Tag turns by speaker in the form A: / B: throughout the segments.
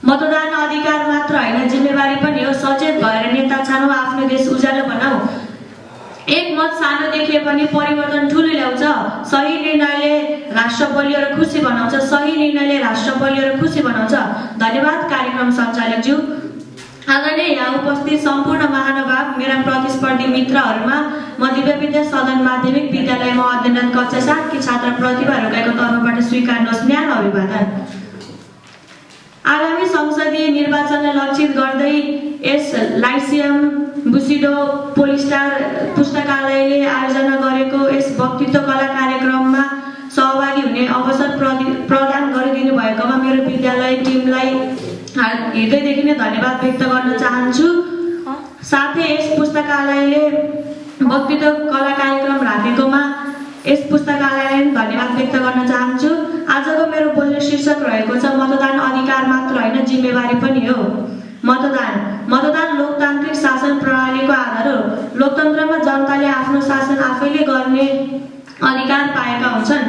A: मतदान अधिकार मात्र होइन जिम्मेवारी पनि हो। सचेत भएर नेता छानौँ, आफ्नो देश उज्यालो बनाऊ। एक मत सानो देखिए पनि परिवर्तन ठुलो ल्याउँछ। सही निर्णयले राष्ट्र बलियो र खुसी बनाउँछ। सही निर्णयले राष्ट्र बलियो र खुसी बनाउँछ। धन्यवाद कार्यक्रम सञ्चालकज्यू। आदरणीय यहाँ उपस्थित सम्पूर्ण महानुभाव, मेरा प्रतिस्पर्धी मित्रहरूमा म दिव्य विद्या सदन माध्यमिक विद्यालयमा अध्ययनरत कक्षा 7 की छात्र प्रतिभा रोकाइको तर्फबाट स्वीकार्नुहोस् न्यानो अभिवादन। आगामी संसदीय निर्वाचनलाई लक्षित गर्दै यस लाइसियम बुसिडो पोलिस्टार पुस्तकालयले आयोजना गरेको यस वक्तित्व कला कार्यक्रममा सहभागी हुने अवसर प्रदान गरिदिनु भएकोमा मेरो विद्यालय टिमलाई हृदयदेखि नै धन्यवाद व्यक्त गर्न चाहन्छु। साथै यस पुस्तकालयले वक्तित्व कला कार्यक्रम राखेकोमा यस पुस्तकालयलाई धन्यवाद व्यक्त गर्न चाहन्छु। आजको मेरो बोल्ने शीर्षक रहेको छ मतदान अधिकार मात्र होइन जिम्मेवारी पनि हो। मतदान लोकतान्त्रिक शासन प्रणालीको आधार हो। लोकतन्त्रमा जनताले आफ्नो शासन आफैले गर्ने अधिकार पाएका हुन्छन्।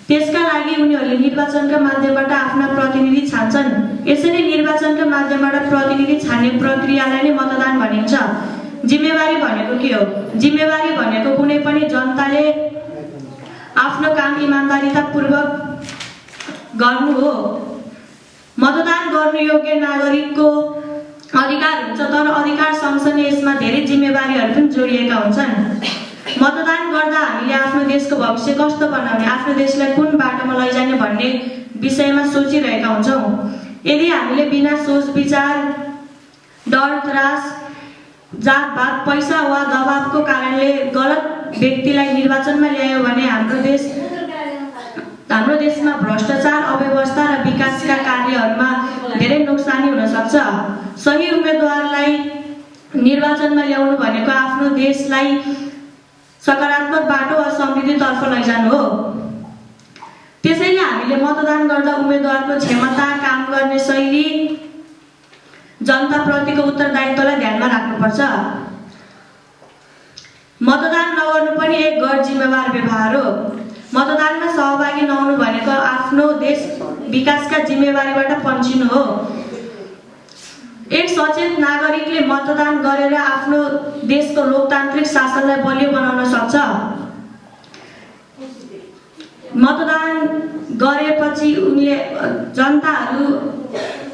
A: त्यसका लागि उनीहरूले निर्वाचनका माध्यमबाट आफ्ना प्रतिनिधि छान्छन्। यसरी निर्वाचनका माध्यमबाट प्रतिनिधि छान्ने प्रक्रियालाई नै मतदान भनिन्छ। जिम्मेवारी भनेको के हो? जिम्मेवारी भनेको कुनै पनि जनताले आफ्नो काम इमानदारीतापूर्वक गर्नु हो। मतदान गर्नु योग्य नागरिकको अधिकार हुन्छ, तर अधिकार सँगसँगै यसमा धेरै जिम्मेवारीहरू पनि जोडिएका हुन्छन्। मतदान गर्दा हामीले आफ्नो देशको भविष्य कस्तो बनाउने, आफ्नो देशलाई कुन बाटोमा लैजाने भन्ने विषयमा सोचिरहेका हुन्छौँ। यदि हामीले बिना सोच विचार, डर त्रास, जातभात, पैसा वा दबावको कारणले गलत व्यक्तिलाई निर्वाचनमा ल्यायो भने हाम्रो देशमा भ्रष्टाचार, अव्यवस्था र विकासका कार्यहरूमा धेरै नोक्सानी हुन सक्छ। सही उम्मेदवारलाई निर्वाचनमा ल्याउनु भनेको आफ्नो देशलाई सकारात्मक बाटो वा समृद्धितर्फ लैजानु हो। त्यसैले हामीले मतदान गर्दा उम्मेदवारको क्षमता, काम गर्ने शैली, जनताप्रतिको उत्तरदायित्वलाई ध्यानमा राख्नुपर्छ। मतदान नगर्नु पनि एक गैर जिम्मेवार व्यवहार हो। मतदानमा सहभागी नहुनु भनेको आफ्नो देश विकासका जिम्मेवारीबाट पन्छिनु हो। एक सचेत नागरिकले मतदान गरेर आफ्नो देशको लोकतान्त्रिक शासनलाई बलियो बनाउन सक्छ। मतदान गरेपछि उनले जनताहरू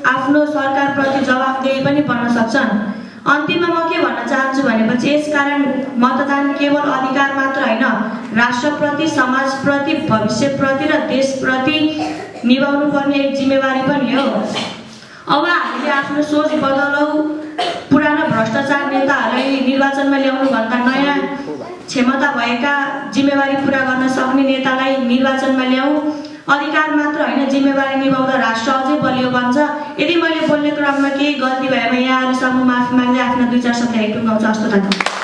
A: आफ्नो सरकारप्रति जवाफदेही पनि बन्न सक्छन्। अन्तिममा म के भन्न चाहन्छु भनेपछि यसकारण मतदान केवल अधिकार मात्र होइन, राष्ट्रप्रति, समाजप्रति, भविष्यप्रति र देशप्रति निभाउनु पर्ने एक जिम्मेवारी पनि हो। अब हामीले आफ्नो सोच बदलौँ। पुराना भ्रष्टाचार नेताहरूलाई निर्वाचनमा ल्याउनु भन्दा नयाँ क्षमता भएका जिम्मेवारी पुरा गर्न सक्ने नेतालाई निर्वाचनमा ल्याऊ। अधिकार मात्र होइन, जिम्मेवारी निभाउँदा राष्ट्र अझै बलियो बन्छ। यदि मैले बोल्ने क्रममा केही गल्ती भएमा यहाँहरूसँग माफी माग्दै आफ्ना 2-4 शब्द टुङ्गाउँछु। हस्त।